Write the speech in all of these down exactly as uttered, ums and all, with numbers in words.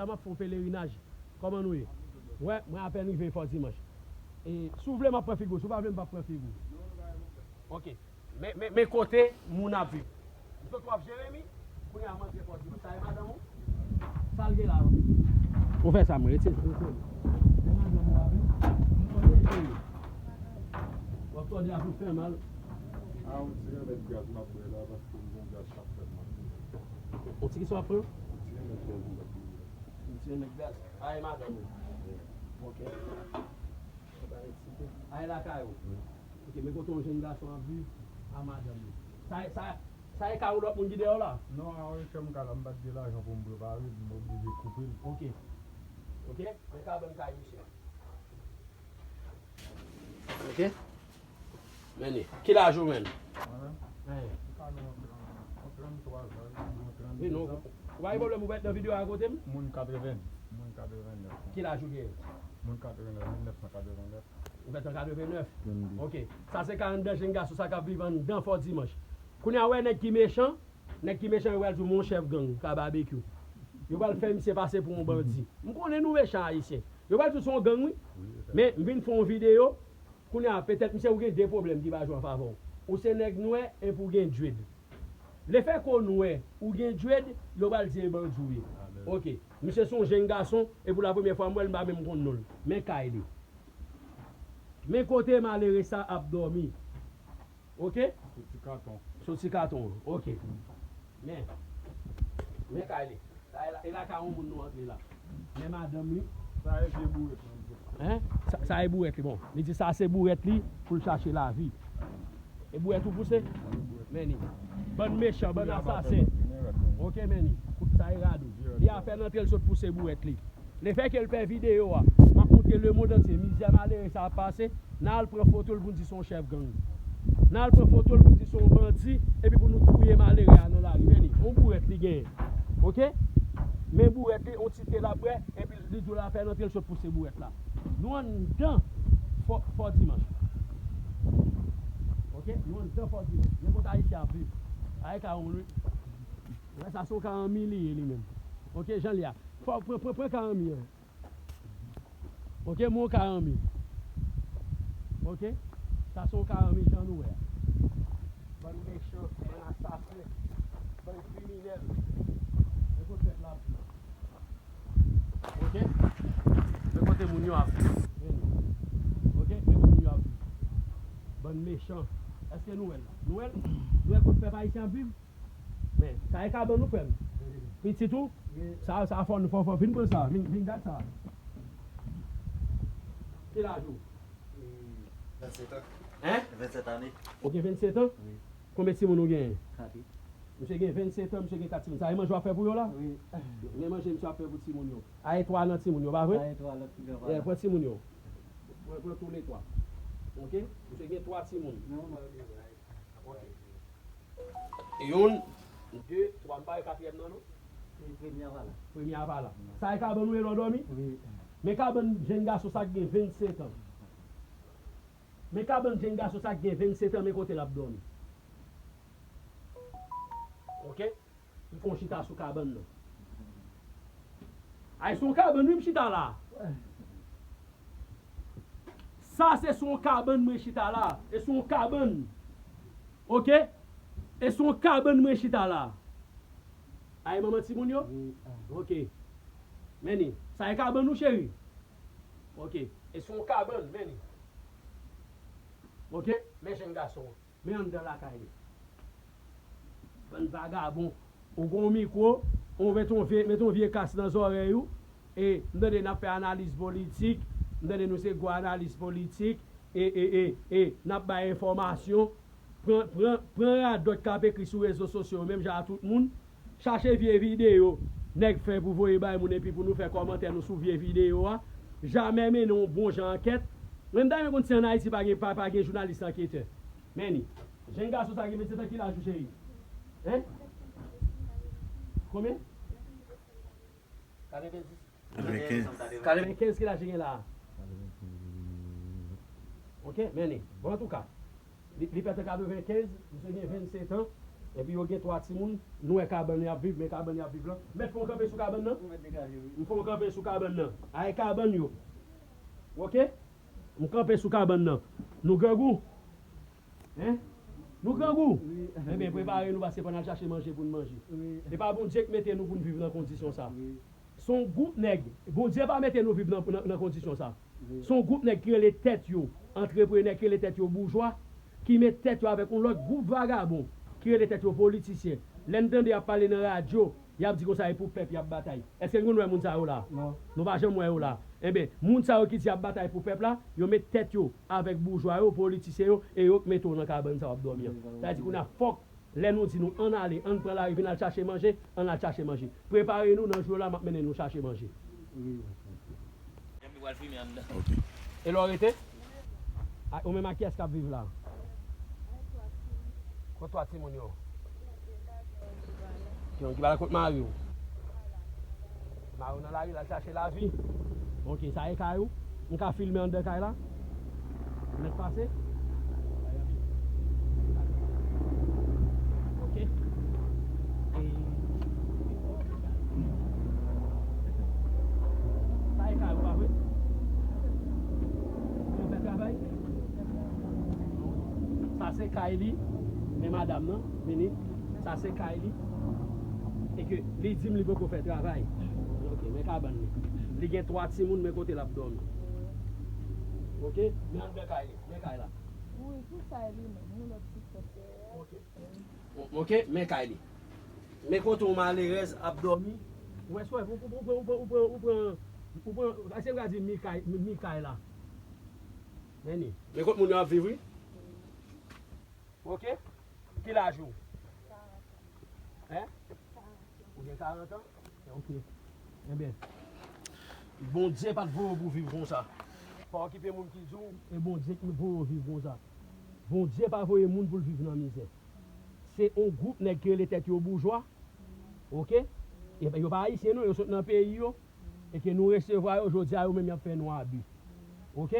M ap fè yon pelerinaj. Kòman nou ye? Wè, mwen apèn rive Fò Dimanch. E, si w vle, m ap pran figi w. Si w pa vle, m p ap pran figi w. Ok. Men, men, men kote moun ap viv. M sot w ap Jeremi, kounye a m antre Fò Dimanch. Sa e madanm ou? Sa l gen la? Ou fè sa, mwen retire sa. Men madanm ou ap viv. M konnen ke w ap tòde a pou fè mal. A, yon ti remèd gaz m ap bwè la, paske m gon gaz k ap fè m mal. Yon ti kisa w ap pran? Yon ti remèd gaz m ap bwè. Yon ti remèd gaz. A, e madanm ou? Ok. Ay lakay ou. Ok, men kote yon jèn gason ap viv a madanm li. Sa, sa, sa e kay yon lòt moun ki dèyè w la? Non, a yon chèm kay la, m pa t gen lajan pou m prepare, m oblije koupe l. Ok. Ok, men kabann kay misye. Ok. Men li. Ki laj ou menm? Mwen menm? Wi, non. Ou pa gen pwoblèm, ou pa t nan videyo a kote m? Moun katreven, moun katreven nèf. Ki laj ou gen? Moun katreven nèf, mil nèf san katreven nèf. Ou fèt an katreven nèf? Ok. Sa se ka anndan jèn gason sa k ap viv anndan Fò Dimanch. Kounye a, wè nèg ki mechan, nèg ki mechan yo pral di w, men yon chèf gang ka babekyou. Yo pral fè misye pase pou yon bandi. M konnen nou mechan Ayisyen. Yo pral di w se yon gang, wi. Men m vin fè yon videyo. Kounye a, petèt, misye, ou gen de pwoblèm ki pa jwe an favè w. Ou se nèg nwè epi w gen dread. Lefètke w nwè, ou gen dread, yo pral di e bandi w ye. Ok. Misye se yon jèn gason, e pou la premyè fwa m wè l, m pa menm konn non l. Men kay li. Men kote malere sa ap dòmi. Ok? Sou ti katon. Sou ti katon an. Ok. Men. Men kay li. Sa e la, e lakay yon moun nou antre la. Men madanm li. Sa e vye bourèt lan. Hein? Sa, sa e bourèt li, bon. Li di sa se bourèt li pou l chache lavi. E bourèt ou pouse? Men li. Bann mechan, bann asasen. Ok, men li. Kout sa e rad ou. Li apèn antre l sot pouse bourèt li. Lefètke l fè videyo a, m ap montre lemonn antye mizè malere sa ap pase, n al pran foto l pou n di se yon chèf gang. N al pran foto l pou n di se yon bandi, epi pou nou touye malere a nan lari. Men li, yon bourèt li genyen. Ok? Men bourèt li, yon ti te l ap bwè, epi li di w l apèn antre l sot pouse bourèt la. Nou anndan Fò, Fò Dimanch. Ok? Nou anndan Fò Dimanch. Men kote Ayisyen ap viv. Ay ka yon lwi. Wè sa se yon ka anmi li ye li menm. Ok, jan l ye a. Fò, pran, pran, pran ka anmi an. Ok, men yon ka anmi. Ok? Sa se yon ka anmi jan nou wè a. Bann mechan, bann asasen, bann kriminèl. Men kote pèp la ap viv. Ok? Men kote moun yo ap viv. Men nou. Ok? Men kote moun yo ap viv. Bann mechan. Èske nou wè l? Nou wè l? Nou wè kote pèp ayisyen ap viv? Men, sa e kabann ou, frè m? Pitit ou? Sa, sa fò nou, fò, fò, vin pran sa, vin, vin gad sa. Ki laj ou? Vennsèt an. Hein? Vennsèt ane. Ou gen vennsèt an? Wi. Konbyen timoun ou genyen? Kat. Misye gen vennsèt an, misye gen kat timoun. Sa e manje w ap fè pou yo la? Wi. Men manje misye ap fè pou timoun yo. A e twa nan timoun yo, pa vre? A e twa lòt piga pa la. Pran timoun yo. Pran, pran tou le twa. Ok? Misye gen twa timoun. Ok. Youn, de, twa, m pa wè katriyèm nan, non? Premye a pa la. Premye a pa la. Sa e kabann ou ye lè w dòmi? Wi. Men kabann jèn gason sa k gen vennsèt an. Men kabann jèn gason sa k gen vennsèt an, men kote l ap dòmi. Ok? M fè yon chita sou kabann nan. Ay, sou yon kabann, wi, m chita la. Sa se sou yon kabann mwen chita la. E sou yon kabann. Ok? E sou yon kabann mwen chita la. Ay, manman timoun yo? Wi. Ok. Men li. Sa e kabann ou, cheri? Ok. E sou yon kabann, men li. Ok? Men jèn gason an. Men anndan lakay li. Bann vagabon. Ou gon mikwo, ou met yon vye, met yon vye kas nan zòrèy ou. E m tande n ap fè analiz politik, m tande nou se gwo analiz politik, e, e, e, e, n ap bay enfòmasyon. Pran, pran, pran radòt k ap ekri sou rezo sosyo yo, menm jan a tout moun. Chache vye videyo nèg fè pou voye bay moun epi pou nou fè kòmantè nou sou vye videyo a. Jamè mennen yon bon jan ankèt. Mwen m ta renmen konn si ann Ayiti pa gen, pa, pa gen jounalis anketè. Men li. Jèn gason sa gen vennsèt an, ki laj ou, cheri? Hein? Konbyen? Katrevenndis. Katrevenkenz. Katrevenkenz, ki laj li gen la? Ok, men li. Bon, antouka, li, li fèt an katrevenkenz, misye gen vennsèt an. Epi yo gen twa timoun, nou wè kabann y ap viv, men kabann y ap viv lan. Mèt fè yon kanpe sou kabann nan? Ou mèt degaje, wi. M fè yon kanpe sou kabann nan. Ay kabann yo. Oke? M kanpe sou kabann nan. Nou grangou? Hein? Nou grangou? Wi. Enben, prepare nou, paske fò n al chache manje pou n manje. Wi. E pa Bondye k mete nou pou n viv nan kondisyon sa. Wi. Se yon gwoup nèg, Bondye pa mete nou viv nan, nan, nan kondisyon sa. Wi. Se yon gwoup nèg ki rele tèt yo antreprenè, ki rele tèt yo boujwa, ki met tèt yo avèk yon lòt gwoup vagabon ki rele tèt yo politisyen. Lè n tande y ap pale nan radyo, y ap di konsa e pou pèp y ap batay. Èske n konn wè moun sa yo la? Non. Nou pa janm wè yo la. Enben, moun sa yo ki di y ap batay pou pèp la, yo met tèt yo avèk boujwa yo, politisyen yo, e yo k mete w nan kabann sa w ap dòmi an. Sa vle di kounye a fòk lè nou di nou ann ale, ann pran lari, vin al chache manje, ann al chache manje. Prepare nou, nan jou la, m ap mennen nou chache manje. Wi, wi. Epi w al fimen anndan. Ok. E lè w rete? A, ou menm ak kiyès k ap viv la? Kot twa timoun yo? Ki yon ki pa la kot mari w? Mari w nan lari, l al chache lavi. Ok, sa e kay ou? M ka filme anndan kay la? Mèt pase? Ok. E sa e kay ou, pa vre? Yo fè travay? Sa se kay li, men madanm nan, vini. Sa se kay li. E ke li di m li poko fè travay. Ok, men kabann li. Li gen twa timoun, men kote l ap dòmi. Ok, men anndan kay li, men kay la. Wi, tout sa e li menm, yon lòt ti sòt dèyè. Ok. Ok, men kay li. Men kote yon malerèz ap dòmi. Ou wè, ou, ou pran, ou pran, ou pran, ou pran, se vre di mi kay, mi, mi kay la. Men ni. Men kot moun yo ap viv, wi. Ok? Ki laj ou? Hein? Ou gen karant an? Ok. Enben, Bondye pa t voye w pou viv konsa. Pa okipe moun ki di w, e Bondye ki voye w viv konsa. Bondye pa voye moun pou l viv nan mizè. Se yon gwoup nèg ki rele tèt yo boujwa. Ok? E yo pa ayisyen non, yo sot nan peyi yo. E ke nou resevwa yo, jodi a yo menm y ap fè nou abi. Ok?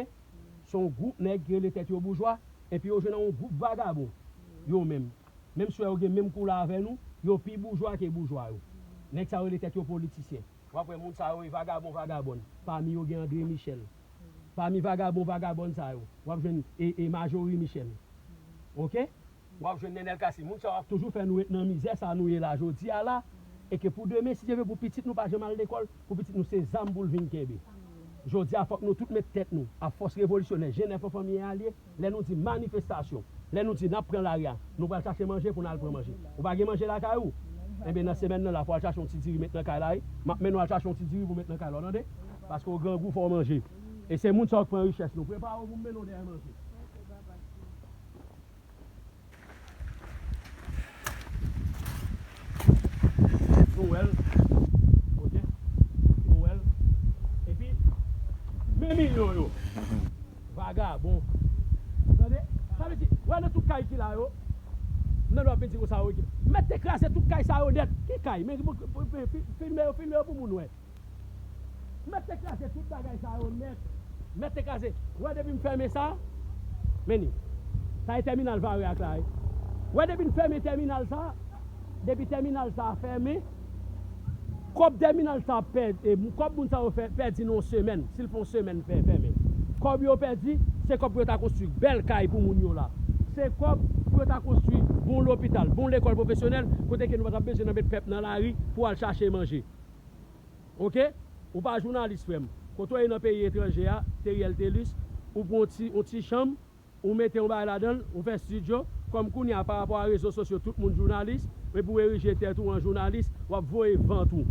Se yon gwoup nèg ki rele tèt yo boujwa, epi yo jwenn yon gwoup vagabon. Yo menm. Menm si yo gen menm koulè avè nou, yo pi boujwa ke boujwa yo. Nèg sa yo rele tèt yo politisyen. W ap wè moun sa yo e vagabon, vagabòn. Pami yo gen André Michel. Pami vagabon, vagabòn sa yo, w ap jwenn e, e Marjorie Michel. Ok? W ap jwenn Nenel Cassy. Moun sa yo ap toujou fè nou ret nan mizè sa nou ye la jodi a la. E ke pou demen, si Dye vle, pou pitit nou pa janm al lekòl, pou pitit nou se zam pou l vin kenbe. Jodi a, fòk nou tout met tèt nou, ak fòs revolisyonè, G nèf an Fanmi Alye, lè nou di manifestasyon, lè nou di n ap pran lari a, nou pral chache manje pou n al pran manje. Ou pa gen manje lakay ou? Enben, nan semèn nan la, fò w al chache yon ti diri met nan kay la, wi. M ap mennen w al chache yon ti diri pou met nan kay la, w tande? Paske w grangou, fò w manje. E se moun sa yo k pran richès nou. Prepare w pou m mennen w dèyè manje. Nou wè l. Ok. Nou wè l. Epi, men milyon yo. Vagabon. Tande? Sa vle di, wè nan tout kay ki la yo, nan lè w ap vin di konsa, yo ki mèt te kraze tout kay sa yo nèt. Ki kay? Men, men, men, fi-, filme yo, filme yo pou moun wè. Mèt te kraze tout bagay sa yo nèt. Mèt te kraze. Wè depi m fèmen sa, men ni. Sa e tèminal Varreux ak la, wi. Wè depi n fèmen tèminal sa, depi tèminal sa fèmen, kòb tèminal sa pèdi, e, kòb moun sa yo fè, pèdi nan yon semèn, si l fè yon semèn fè, fèmen. Kòb yo pèdi, se kòb pou yo ta konstwi bèl kay pou moun yo la. Se kòb pou yo ta konstwi bon lopital, bon lekòl pwofesyonèl, kote ke nou pa t ap bezwen nan met pèp nan lari pou al chache manje. Ok? Ou pa jounalis, frè m. Kote w ye nan peyi etranje a, Theriel Thelus, ou pran yon ti, yon ti chanm, ou mete yon bagay ladan l, ou fè estidyo, kòm kounye a, pa rapò a rezo sosyo, tout moun jounalis, men pou w erije tèt ou an jounalis, w ap voye vant ou.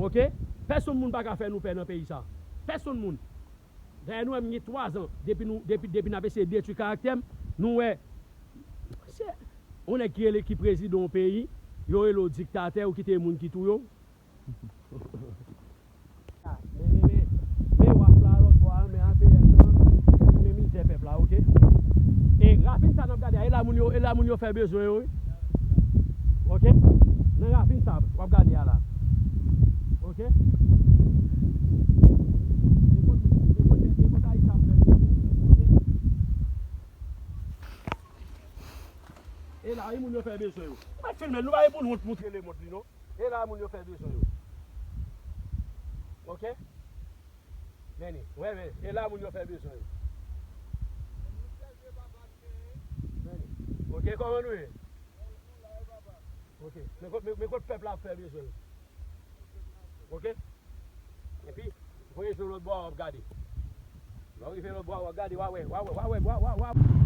Ok? Pèsonn moun pa ka fè nou pè nan peyi sa. Pèsonn moun. Dayè, nou wè m gen twa zan, depi nou, depi, depi n ap eseye detwi karaktè m, nou wè, se yon nèg ki rele ki prezidan yon peyi, yo rele w diktatè, ou kite moun ki touye w. Men, men, men, men waf la lòt bò a, men A P N nan, men mizè pèp la, ok? E ravin sa n ap gade a, e la moun yo, e la moun yo fè bezwen yo, wi. Ok? Nan ravin sa, w ap gade a la. Ok? E kot, e kot, e kot Ayiti ap fè bezwen yo, ok? E La, e moun yo fè bezwen yo. Ou mèt filme l, nou pa gen pou nou wont moutre lemonn li, non. E la moun yo fè bezwen yo. Oke? Men li, wè, men, e la moun yo fè bezwen yo. Men li. Oke, kòman nou ye? Oke, men kot, men, men kot pèp la ap fè bezwen yo. Oke? Epi, voye sou lòt bò a, w ap gade. Lè w rive lòt bò a, w ap gade, w a wè, w a wè, w a wè, w a, w a, w a.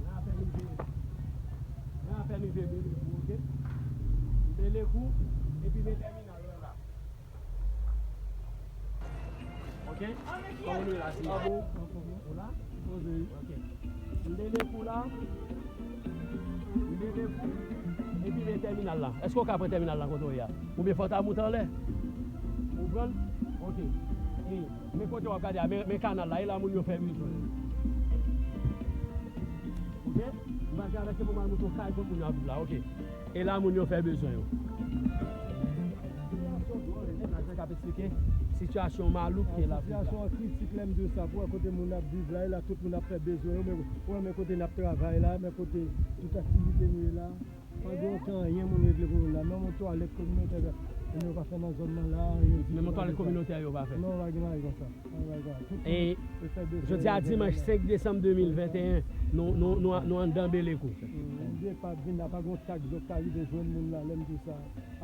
Nan afè rive, nan afè rive Belekou, oke? Belekou, epi men tèminal la. Oke? Kòman nou ye la, Seyè? Ou la? Poze. Oke. M Belekou la. M Belekou. Epi men tèminal la. Èske w ka pran tèminal la kote w ye a? Oubyen fò w ta moute anlè? Ou konprann? Oke. E, men kote w ap gade a, men, men kanal la, e la moun yo fè bezwen yo. Oke? M pral travèse pou m al montre w kay kot moun yo ap viv la, oke? E la moun yo fè bezwen yo. Sitiyasyon dwòl, nèg la k ap eksplike sitiyasyon malouk ke l ap viv la. Sitiyasyon an kritik, lè m di w sa, pou wè kote moun ap viv la, e la tout moun ap fè bezwen yo, men, ou wè, men kote n ap travay la, men kote tout aktivite nou ye la. Pa gen okenn anyen moun regle pou nou la. Menm yon twalèt kominotè, moun yo pa fè nan zòn nan la. Menm yon twalèt kominotè yo pa fè. Non, pa gen bagay konsa. Pa gen bagay konsa. Tout moun yo fè bezwen yo. E jodi a dimanch senk desanm de mil venteyen, nou, nou, nou, nou anndan Belekou. Mm, m depa vin la, pa gen yon tak zòt ka rive jwenn moun la, lè m di sa.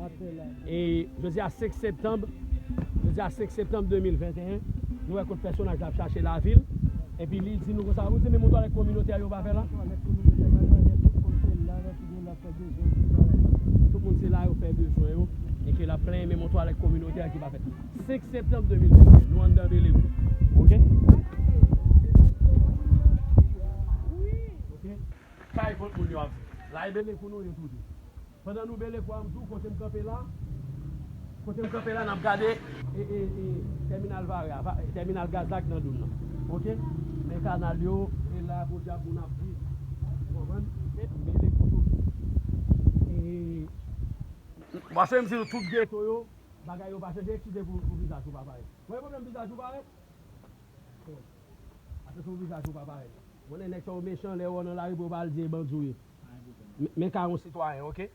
Atè la. E jodi a senk septanm, jodi a senk septanm de mil venteyen, nou wè kot pèsonaj la ap chache lavil. Epi li di nou konsa, ou di menm yon twalèt kominotè yo pa fè la? Twalèt kominotè pa fè, tout moun se la, nan tout moun ap fè bezwen, tout bagay. Tout moun se la yo fè bezwen yo, e ke l ap plenyen menm yon twalèt kominotè ki pa fèt. Senk septanm de mil venteyen, nou anndan Belekou. Oke? Oke? Kay kot moun yo ap viv. La e Belekou nou ye toujou. Pandan nou Belekou a, m di w kote m kanpe la, kote m kanpe la, n ap gade, e, e, e, tèminal vare a, va-, tèminal gaz la ki nan Doum nan. Oke? Men kanal yo, e la, kote a moun ap viv. Ou konprann? E m Belekou toujou. E, paske m di nou tout geto yo, bagay yo pa chanje, eksplize pou, pou vizaj ou pa parèt. Mwen pwoblèm vizaj ou parèt? Bon. Atè sou vizaj ou pa parèt. Konnen nèg sa yo mechan, lè yo wè w nan lari pou yo pa al di e bandi w ye. Men, men ka yon sitwayen, oke?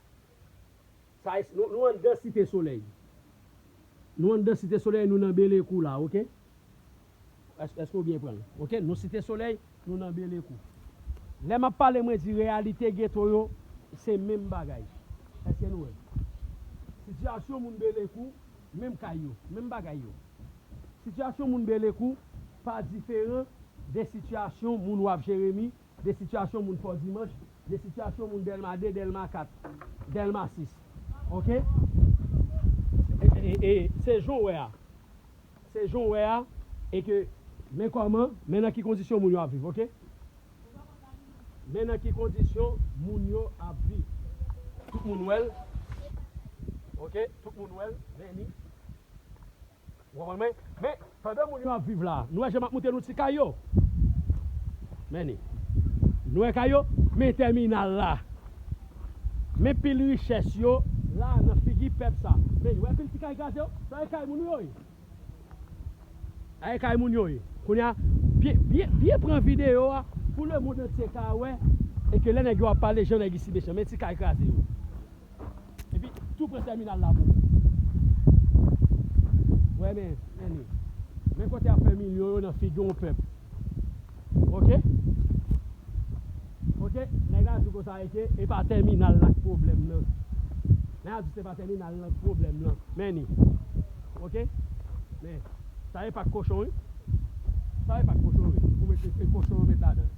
Sa, nou, nou anndan Site Solèy. Nou anndan Site Solèy, nou nan Belekou la, oke? Èske, èske w byen pran l? Oke, nou Site Solèy, nou nan Belekou. Lè m ap pale, mwen di reyalite geto yo, se menm bagay. Èske nou wè? Sitiyasyon moun Belekou, menm kay yo, menm bagay yo. Sitiyasyon moun Belekou pa diferan de sitiyasyon moun Waf Jeremi, de sitiyasyon moun Fò Dimanch, de sitiyasyon moun Dèlma de, Dèlma kat, Dèlma sis. Oke? E, e, se jan w wè a. Se jan w wè a. E ke, men kòman, men nan ki kondisyon moun yo ap viv, oke? Men nan ki kondisyon moun yo ap viv. Tout moun wè l. Oke? Tout moun wè l. Men ni. Ou konprann mwen? Men, pandan moun yo ap viv la, nou wè jan m ap montre nou ti kay yo? Men ni. Nou wè kay yo? Men tèminal la. Men pil richès yo la nan figi pèp sa. Men ni, wè pil ti kay kraze yo? Sa e kay moun yo ye. A e kay moun yo ye. Kounye a, byen, byen, byen pran videyo a pou lemonn antye ka wè e ke lè nèg yo ap pale, jan nèg isi mechan. Men ti kay kraze yo. Epi, tou pran tèminal la pou ou. Wè, men, men ni. Men kote y ap fè milyon yo nan figi yon pèp. Oke? Oke? Nèg la di konsa e ke e pa tèminal la k pwoblèm nan. Nèg la di se pa tèminal la k pwoblèm nan. Men ni. Oke? Men, sa e pak kochon, wi. Sa e pak kochon, wi. Ou mete, se kochon yo met ladan.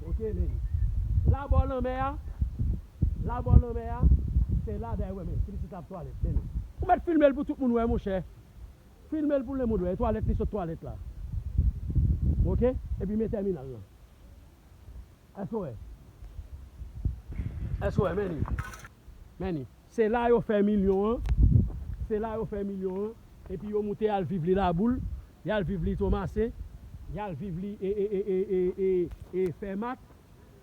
Oke, men ni. Labò lanmè a, labò lanmè a, se la dayè, wè, men, ti pitit la ap twalèt, men ni. Ou mèt filme l pou tout moun wè, monchè. Filme l pou lemonn wè, e twalèt li sot twalèt la. Oke? Epi men tèminal lan. Èske w wè? Èske w wè, men ni. Men ni. Se la yo fè milyon an. Se la yo fè milyon an. Epi yo moute y al viv li Laboul. Y al viv li Tomasen. Y al viv li e, e, e, e, e, e, e Fèmat.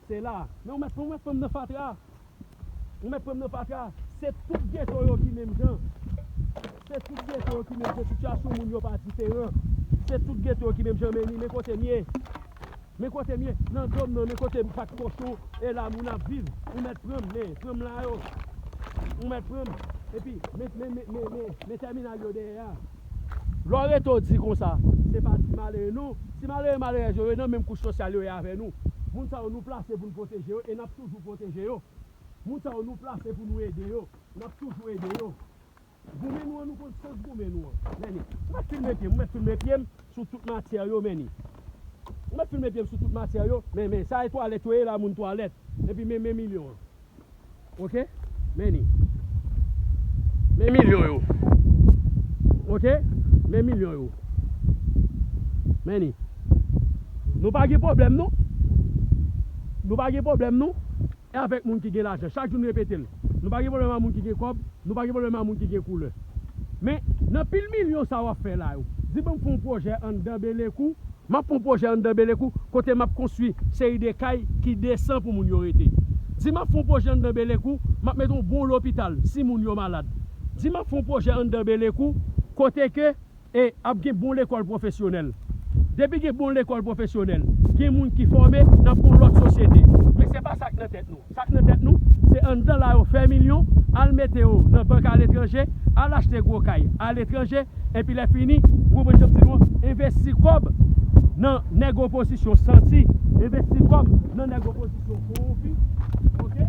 Se la. Men ou mèt, ou mèt pran m nan fatra. Ou mèt pran m nan fatra. Se tout geto yo ki menm jan. Se tout geto yo ki menm jan. Sitiyasyon moun yo pa diferan. Se tout geto yo ki menm jan, men ni, men kote m ye. Men kote m ye, nan do m nan, men kote m pak kochon, e la moun ap viv. Ou mèt pran m, men, pran m la yo. Ou mèt pran m. Epi, men, men, men, men, men, men tèminal yo dèyè a. Lè w rete w di konsa, se pa ti malere non. Ti malere malerèz yo, yo nan menm kouch sosyal yo ye avè nou. Moun sa yo, nou plase pou n pwoteje yo, e n ap toujou pwoteje yo. Moun sa yo, nou plase pou nou ede yo, n ap toujou ede yo. Goumen nou an, nou konn sans goumen nou an. Men ni. Ou mèt filme pye m, ou mèt filme pye m sou tout matyè yo, men ni. Ou mèt filme pye m sou tout matyè yo, men, men, sa e twalèt yo ye la, moun twalèt. Epi men, men milyon an. Oke? Men ni. Men milyon yo. Oke? Men milyon yo. Men ni. Nou pa gen pwoblèm, non. Nou pa gen pwoblèm, non. E avèk moun ki gen lajan. Chak jou n repete l. Nou pa gen pwoblèm ak moun ki gen kòb, nou pa gen pwoblèm ak moun ki gen koulè. Men, nan pil milyon sa w ap fè la yo, di ban m fè yon pwojè anndan Belekou, m ap fè yon pwojè anndan Belekou, kote m ap konstwi seri de kay ki desan pou moun yo rete. Di m ap fè yon pwojè anndan Belekou, m ap mete yon bon lopital, si moun yo malad. Di m ap fè yon pwojè anndan Belekou, kote ke e ap gen bon lekòl pwofesyonèl. Depi gen bon lekòl pwofesyonèl, gen moun ki fòme, n ap gen yon lòt sosyete. Men se pa sa k nan tèt nou. Sa k nan tèt nou, se anndan la yo fè milyon, al mete yo nan bank aletranje, al achte gwo kay aletranje, epi lè fini, ou konprann jan m di nou an, envesti kòb nan nèg opozisyon santi, envesti kòb nan nèg opozisyon kowonpi, oke?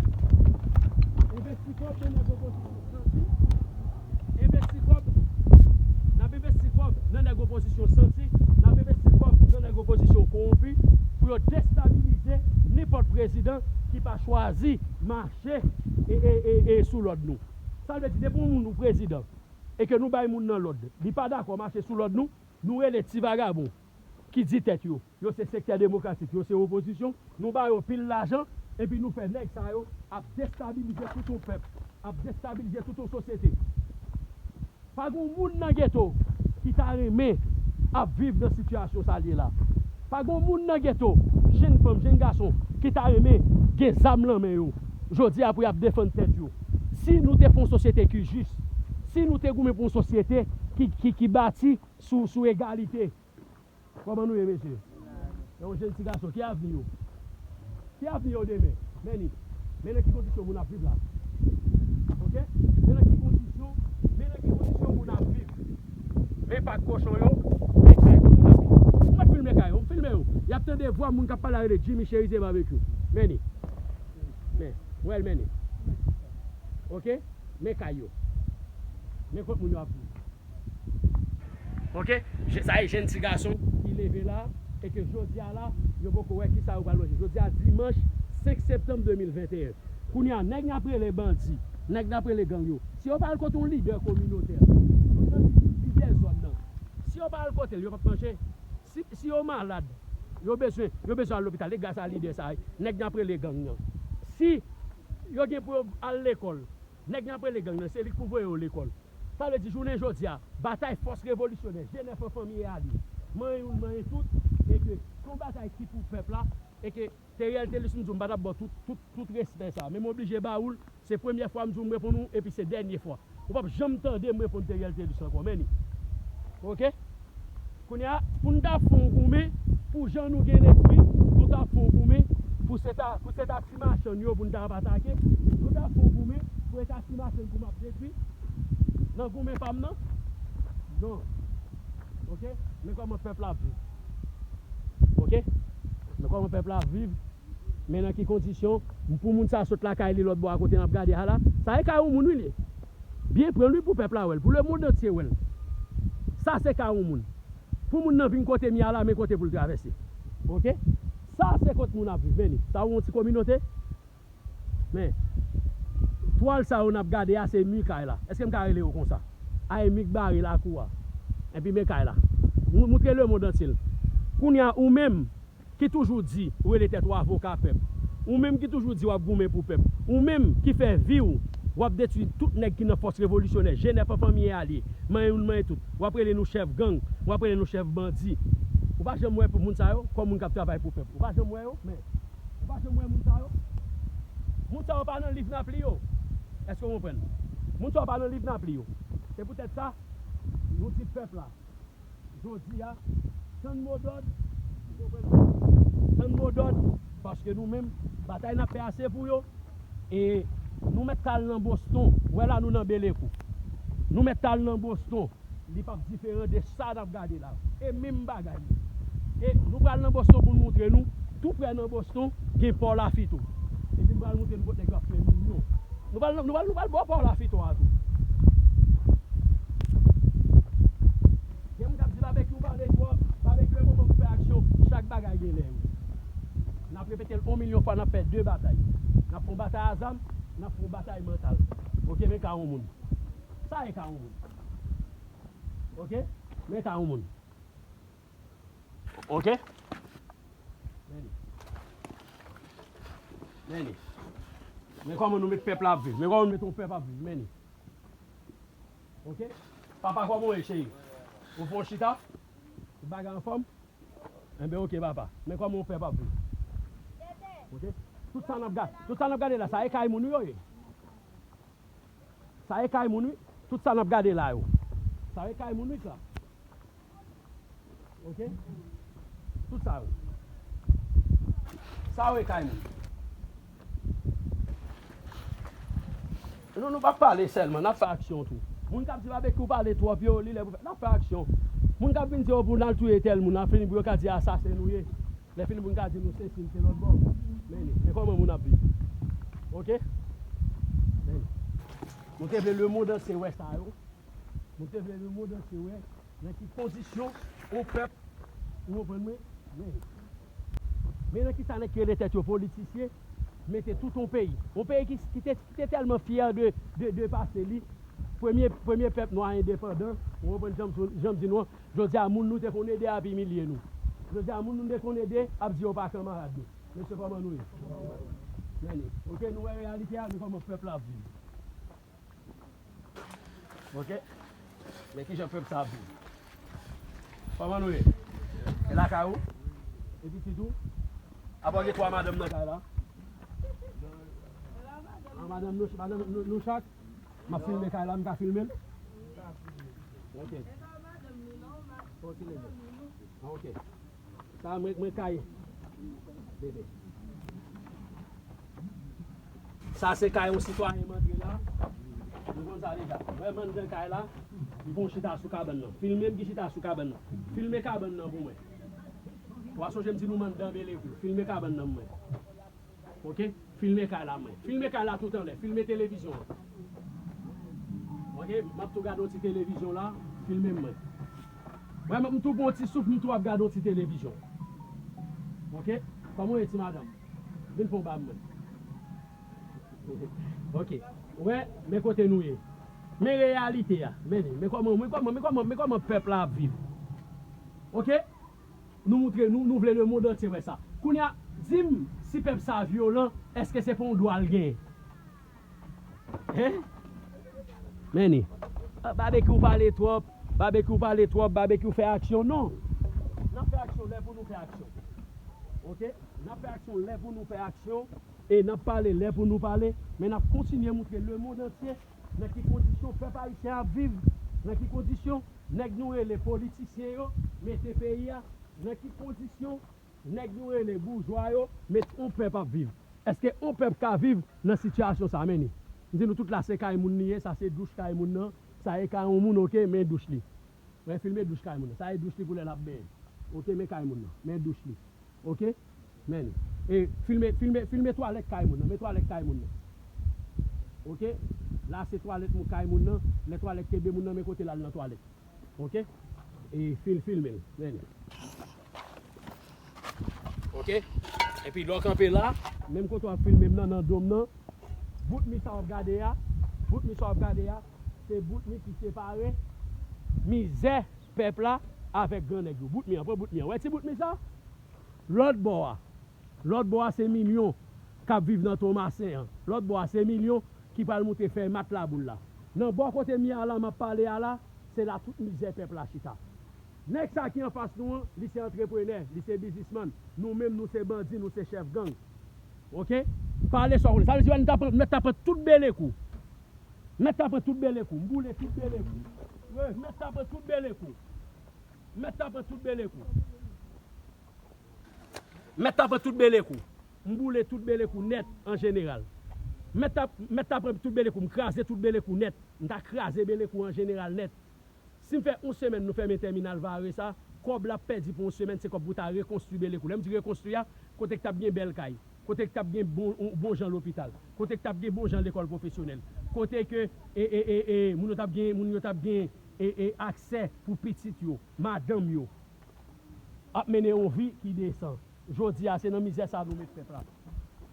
Envesti kòb nan nèg opozisyon santi. Envesti kòb, n ap envesti kòb nan nèg opozisyon santi, n ap envesti kòb nan nèg opozisyon kowonpi pou yo destabilize nenpòt prezidan ki pa chwazi mache e, e, e, e sou lòd nou. Sa vle di, depi yon moun ou prezidan e ke nou bay moun nan lòd, li pa dakò mache sou lòd nou, nou rele ti vagabon ki di tèt yo, yo se sektè demokratik, yo se opozisyon, nou ba yo pil lajan, epi nou fè nèg sa yo ap destabilize tout yon pèp, ap destabilize tout yon sosyete. Pa gen moun nan geto ki ta renmen ap viv nan sitiyasyon sa l ye la. Pa gen moun nan geto, jenn fanm, jenn gason, ki ta renmen gen zam nan men yo jodi a pou y ap defann tèt yo. Si nou te fè yon sosyete ki jis, si nou te goumen pou yon sosyete ki, ki, ki bati sou, sou egalite, kòman nou ye, mesye? Yon jenn ti gason, ki avni yo? Ki avni yo demen? Men ni. Men nan ki kondisyon moun ap viv la. Oke? Men nan ki kondisyon, men nan ki kondisyon moun ap viv. Men pak kochon yo, men kay kote moun ap viv. Ou mèt filme kay yo, filme yo. Y ap tande vwa moun k ap pale a rele Jimmy Cherizier Barbecue. Men ni. Men, wè l men ni. Oke? Men kay yo. Men kot moun yo ap viv. Oke? Je-, sa e jenn ti gason ki leve la, e ke jodi a la, yo poko wè kisa yo pral manje. Jodi a, dimanch senk septanm de mil venteyen. Kounye a, nèg n ap rele bandi, nèg n ap rele gang yo, si yo pa al kote yon lidè kominotè, Lidè zòn nan. Si yo pa al kote l, yo p ap manje. Si, si yo malad, yo bezwen, yo bezwen al lopital. E gras a lidè sa a, nèg n ap rele gang nan. Si yo gen pou yo al lekòl, nèg n ap rele gang nan, se li k pou voye yo lekòl. Sa vle di, jounen jodi a, batay fòs revolisyonè, G nèf an, Fanmi e Alye, manyen youn, manyen tout, e ke se yon batay ki pou pèp la, e ke Theriel Thelus, m di w, m pa t ap ba w tout, tout, tout respè sa. Men m oblije ba ou l. Se premyè fwa m di w m reponn ou, epi se dènye fwa. Ou p ap janm tande m reponn Theriel Thelus ankò, men ni. Oke? Kounye a, pou n ta fè yon goumen, pou jan nou gen lespri, nou ta fè yon goumen, pou se ta, pou se ta ti machann yo, pou n ta ap atake, nou ta fè yon goumen, pou se ta ti machann pou m ap detwi, nan goumen pa m nan? Non. Oke? Men kòman pèp la ap viv. Oke? Men kòman pèp la ap viv. Men nan ki kondisyon, pou moun sa sot lakay li lòt bò a kote n ap gade a la, sa e kay yon moun wi li. Byen pran l wi pou pèp la wè l, pou lemonn antye wè l. Sa se kay yon moun. Pou moun nan vin kote m ye a la, men kote pou l travèse. Oke? Sa se kot moun ap viv, men li. Sa yon ti kominote? Men, twal sa yo n ap gade a, se mi kay la. Èske m ka rele yo konsa? A, e mi k bare lakou a. Epi men kay la. Mou-, moutre lemonn antye l. Kounye a, ou menm ki toujou di ou rele tèt ou avoka pèp, ou menm ki toujou di w ap goumen pou pèp, ou menm ki fè vi w, w ap detwi tout nèg ki nan fòs revolisyonè, G nèf an, Fanmi e Alye, manyen youn, manyen tout. W ap rele nou chèf gang, w ap rele nou chèf bandi. Ou pa janm wè pou moun sa yo, kòm moun k ap travay pou pèp. Ou pa janm wè yo, men. Ou pa janm wè moun sa yo? Moun sa yo pa nan liv n ap li yo. Èske w konprann? Moun sa yo pa nan liv n ap li yo. Se poutèt sa, nou di pèp la, jodi a, tann modòd, ou konprann? Tann modòd, paske nou menm, batay n ap fè a se pou yo. E nou mèt t al nan Boston, wè la nou nan Belekou. Nou mèt t al nan Boston. Li p ap diferan de sa n ap gade la. E menm bagay li. E nou pral nan Boston pou n moutre nou, tou prè nan Boston, gen pò Lafito. Epi n pral moutre nou kot nèg yo ap fè milyon. Nou pral, nou pral, nou pral bò pò Lafito a tou. Gen moun k ap di Babekyou pale twòp, Babekyou e moman pou fè aksyon, chak bagay gen lè yo. N ap repete l yon milyon fwa, n ap fè de batay. N ap fè yon batay a zam, n ap fè yon batay mantal. Oke, men ka yon moun. Sa e ka yon moun. Oke? Men ka yon moun. Oke? Men li. Men li. Men kòman nou met pèp la ap viv. Men kòman nou met yon pèp ap viv. Men li. Oke? Papa, kòman w ye, cheri? Ou fè yon chita? Tout bagay anfòm? Enben, oke, papa. Men kòman yon pèp ap viv. Oke? Tout sa n ap ga-, tout sa n ap gade la, sa e kay moun yo ye. Sa e kay moun, wi. Tout sa n ap gade la yo. Sa e kay moun, wi, sa. Oke? Tout sa yo. Sa yo e kay moun. Nou, nou p ap pale sèlman, n ap fè aksyon tou. Moun k ap di Babekyou pale twòp yo, li lè pou fè, n ap fè aksyon. Moun k ap vin di yo pou n al touye tèl moun, n ap fini pou yo ka di asasen nou ye. Lè fini pou n ka di nou sesi, n se lòt bò. Men li, men kòman moun ap viv. Oke? Men li. Nou te vle lemonn antye wè sa yo. Nou te vle lemonn antye wè nan ki kondisyon yon pèp, ou konprann mwen, men, men nan ki sa nèg ki rele tèt yo politisyen mete tout yon peyi. Yon peyi ki, ki te, ki te tèlman fyè de, de, de pase li. Premye, premye pèp nwa endepandan, ou konprann jan m, jan m di nou an, jodi a moun nou te konn ede ap imilye nou. Jodi a moun nou te konn ede ap di yo pa kanmarad nou. Mesye, kòman nou ye? Men li. Oke, nou wè reyalite a, nou kòman pèp la ap viv. Oke? Men kijan pèp sa ap viv. Kòman nou ye? E lakay ou? E pitit ou? Apa w gen twa madanm nan kay la? A, madanm nou, madanm nou, nou chak? M ap filme kay la, m ka filme l? Oke. Oke, leve. Oke. Sa mwen, mwen kay bebe. Sa se kay yon sitwayen m antre la. Nou konn sa deja. Mwen m anndan kay la. M gon chita sou kabann nan. Filme m ki chita sou kabann nan. Filme kabann nan pou mwen. W a sonje m di nou m anndan Belekou. Filme kabann nan mwen. Oke? Filme kay la mwen. Filme kay la tout anlè. Filme televizyon an. Oke? M ap tou gade yon ti televizyon la. Filme m mwen. Mwen, m tou pran yon ti souf, m tou ap gade yon ti televizyon. Oke? Kòman w ye, ti madanm? Vin fè yon ba mwen. Oke. Wè, men kote nou ye. Men reyalite a. Men li. Men kòman, men kòman, men kòman, men kòman pèp la ap viv. Oke? Nou moutre, nou, nou vle lemonn antye wè sa. Kounye a, di m si pèp sa vyolan, èske se pa yon dwa l genyen? Hein? Men li. Ah, Babekyou pale twòp, Babekyou pale twòp, Babekyou fè aksyon. Non. N ap fè aksyon lè pou nou fè aksyon. Oke? N ap fè aksyon lè pou nou fè aksyon. E n ap pale lè pou nou pale. Men n ap kontinye moutre lemonn antye nan ki kondisyon pèp ayisyen ap viv, nan ki kondisyon nèg nou rele politisyen yo mete peyi a, nan ki kondisyon nèg nou rele boujwa yo met yon pèp ap viv. Èske yon pèp ka viv nan sitiyasyon sa? Men li. M di nou tout la se kay moun li ye, sa se douch kay moun nan, sa e kay yon moun, oke, men douch li. Mwen filme douch kay moun nan. Sa e douch li pou lè l ap benyen. Oke, men kay moun nan. Men douch li. Oke? Men li. E filme, filme, filme twalèt kay moun nan. Men twalèt kay moun nan. Oke? La se twalèt moun kay moun nan. Lè twalèt kenbe moun nan, men kote l al nan twalèt. Oke? E fil, filme l. Men li. Oke? Epi lè w kanpe la, menm kote w ap filme m nan, nan do m nan, bout mi sa w ap gade a, bout mi sa w ap gade a, se bout mi ki separe mizè pèp la avèk grannèg yo. Bout mi an, pran bout mi an. Wè ti bout mi sa? Lòt bò a. Lòt bò a se milyon k ap viv nan Tomasen an. Lòt bò a se milyon ki pral moute fè mat laboul la. Nan bò kote mi a la, m ap pale a la, se la tout mizè pèp la chita. Nèg sa ki anfas nou an, li se antreprenè, li se biznismann. Nou menm, nou se bandi, nou se chèf gang. Oke? Pale sa w konnen. Sa vle di, wè, nou ta pran, mèt ta pran tout belekou. Mèt ta pran tout belekou. M boule tout belekou. Wi, mèt ta pran tout belekou. Mèt ta pran tout belekou. Mèt ta pran tout belekou. M boule tout belekou nèt an jeneral. Mèt ta, mèt ta pran tout belekou. M kraze tout belekou nèt. M ta kraze belekou an jeneral nèt. Si m fè yon semèn nou fèmen tèminal Vare sa, kòb l ap pèdi pou yon semèn, se kòb pou ta rekonstwi belekou. Lè m di rekonstwi a, kote k t ap gen bèl kay, kote k t ap gen bon, bon jan lopital, kote k t ap gen bon jan lekòl pwofesyonèl, kote ke, e, e, e, e, moun yo t ap gen, moun yo t ap gen, e, e, aksè pou pitit yo, madanm yo. Ap mennen yon vi ki desan. Jodi a, se nan mizè sa nou met pèp la.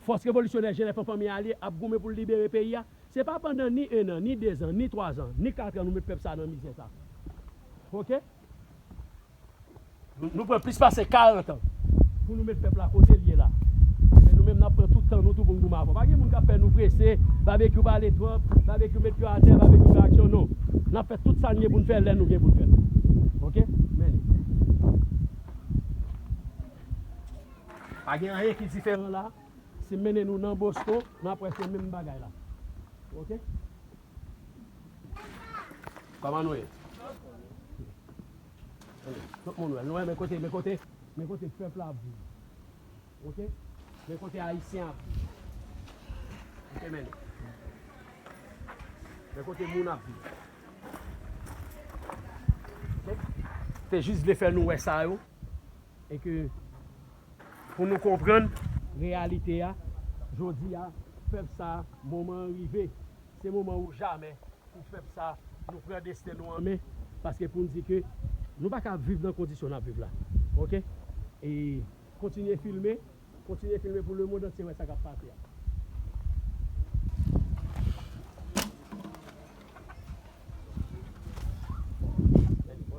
Fòs revolisyonè G N F an fanmi alye ap goumen pou l libere peyi a. Se pa pandan ni en an, ni dezan, ni twazan, ni katran nou met pèp sa nan mizè sa. Oke? Nou, nou pran plis pase karant an pou nou met pèp la kote l ye la. Men nou menm, n ap pran tout tan nou tou pou n goumen avè w. Pa gen moun k ap fè nou prese, Babekyou pale twòp, Babekyou met pye atè, Babekyou fè aksyon, non. N ap fè tout sa n gen pou n fè lè nou gen pou n fè l. Oke? Men li. Pa gen anyen ki diferan la. Si m mennen nou nan Boston, n ap wè se menm bagay la. Oke? Kòman nou ye? Tout moun wè. Nou wè, men kote, men kote, men kote pèp la ap viv. Oke? Men kote ayisyen ap viv. Oke, men. Men kote moun ap viv. Oke? Te jis vle fè nou wè sa yo. E ke pou nou konprann reyalite a, jodi a, pèp sa, moman an rive. Se moman ou jamè pou pèp sa, nou pran desten nou an men, paske pou n di ke nou pa ka viv nan kondisyon n ap viv la. Oke? E kontinye filme, kontinye filme pou lemonn antye wè sa k ap pase a.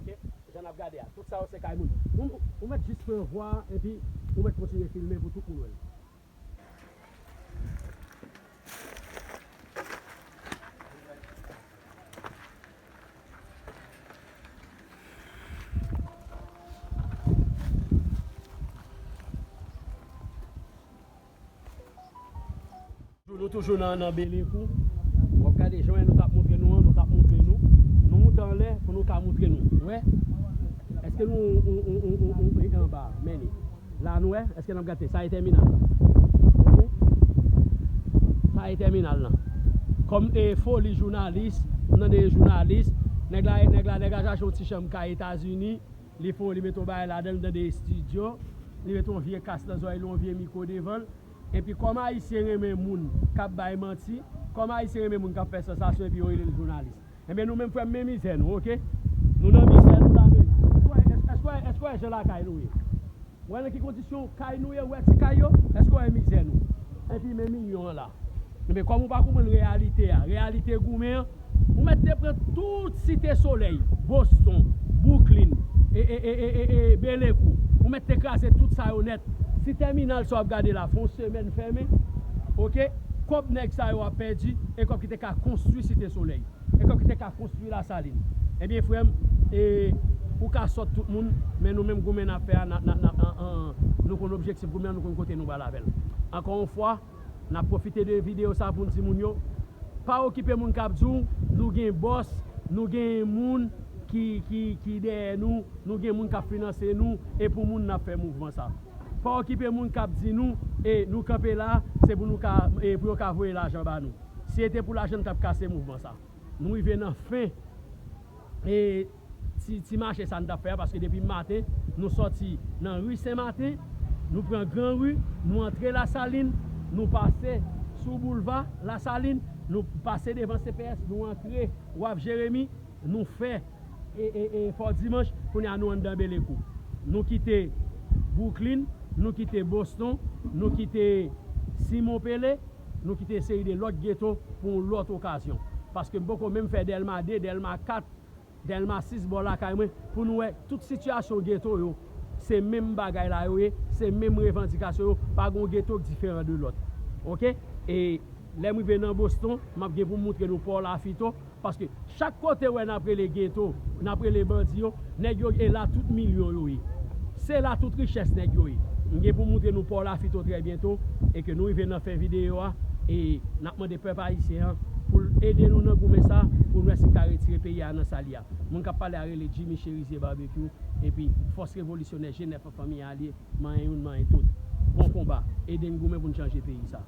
Oke? Jan n ap gade a, tout sa yo se kay moun. Ou, ou mèt jis pran vwa, epi ou mèt kontinye filme pou tout moun wè l. Nou toujou nan, nan Belekou. W ap gade jan nou t ap montre nou an, nou t ap montre nou. Nou moute anlè pou nou ka montre nou. Ou wè? Èske nou, ou, ou anba? Men li. La nou wè, èske n ap gade? Sa e tèminal lan. Oke? Sa e tèminal lan. Kòm e foli jounalis, m tande e jounalis, nèg la, nèg la, nèg la chache yon ti chanm kay Etazini, li fè, li mete yon bagay ladan l, m tande estidyo, li mete yon vye kas nan zòrèy li, yon vye mikwo devan l. Epi kòm ayisyen renmen moun k ap bay manti, kòm ayisyen renmen moun k ap fè sansasyon epi yo rele l jounalis. Ebyen nou menm frè m, men mizè nou, oke? Nou nan mizè nou la, men èske w wè, èske w wè jan lakay nou ye? Ou wè nan ki kondisyon kay nou ye, ou wè ti kay yo? Èske w wè mizè nou? Epi men milyon an la. Ebyen kòm ou pa konprann reyalite a, reyalite goumen an, Ou mèt te pran tout Site Solèy, Boston, Brooklyn, e, e, e, e, e, e Belekou. Ou mèt te kraze tout sa yo nèt. Si tèminal sa w ap gade la, fè yon semèn fèmen, oke? Kòb nèg sa yo ap pèdi, e kòb ki te ka konstwi Site Solèy, e kòb ki te ka konstwi Lasalin. Ebyen, frè m, e, ou ka sòt tout moun, men nou menm goumen n ap fè a, n ap, n ap, n ap, an, an, nou konn objektif goumen an, nou konn kote nou pral avè l. Ankò yon fwa, n ap pwofite de videyo sa pou n di moun yo, pa okipe moun k ap di w, nou gen bòs, nou gen moun ki, ki, ki dèyè nou, nou gen moun k ap finanse nou, e pou moun n ap fè mouvman sa. Pa okipe moun k ap di nou, e nou kanpe la, se pou nou ka, e pou yo ka voye lajan ba nou. Si se te pou lajan, n t ap kase mouvman sa. Nou rive nan fen, e ti, ti mache sa n t ap fè a, paske depi maten, nou sòti nan ri Sen Maten, nou pran Gran Ri, nou antre Lasalin, nou pase sou boulva Lasalin, nou pase devan C P S, nou antre Waf Jeremi, nou fè, e, e, e, Fò Dimanch, kounye a nou anndan Belekou. Nou kite Brooklyn, nou kite Boston, nou kite Simon Pele, nou kite seri de lòt geto pou yon lòt okazyon. Paske m poko menm fè Dèlma de, Dèlma kat, Dèlma sis bò lakay mwen, pou nou wè tout sitiyasyon geto yo, se menm bagay la yo ye, se menm revandikasyon yo, pa gen yon geto k diferan de lòt. Oke? E lè m rive nan Boston, m ap gen pou m moutre nou Pò Lafito, paske chak kote w wè n ap rele geto, n ap rele bandi yo, nèg yo e la tout milyon yo ye. Se la tout richès nèg yo ye. M gen pou m moutre nou Pò Lafito trè byento, e ke nou rive nan fen videyo a, e n ap mande pèp ayisyen an pou l ede nou nan goumen sa, pou n wè si n ka retire peyi a nan sa l ye a. Moun k ap pale a rele Jimmy Cherizier Barbecue, epi Fòs Revolisyonè G nèf an Fanmi Alye, manyen youn, manyen tout. Bon konba, ede n goumen pou n chanje peyi sa.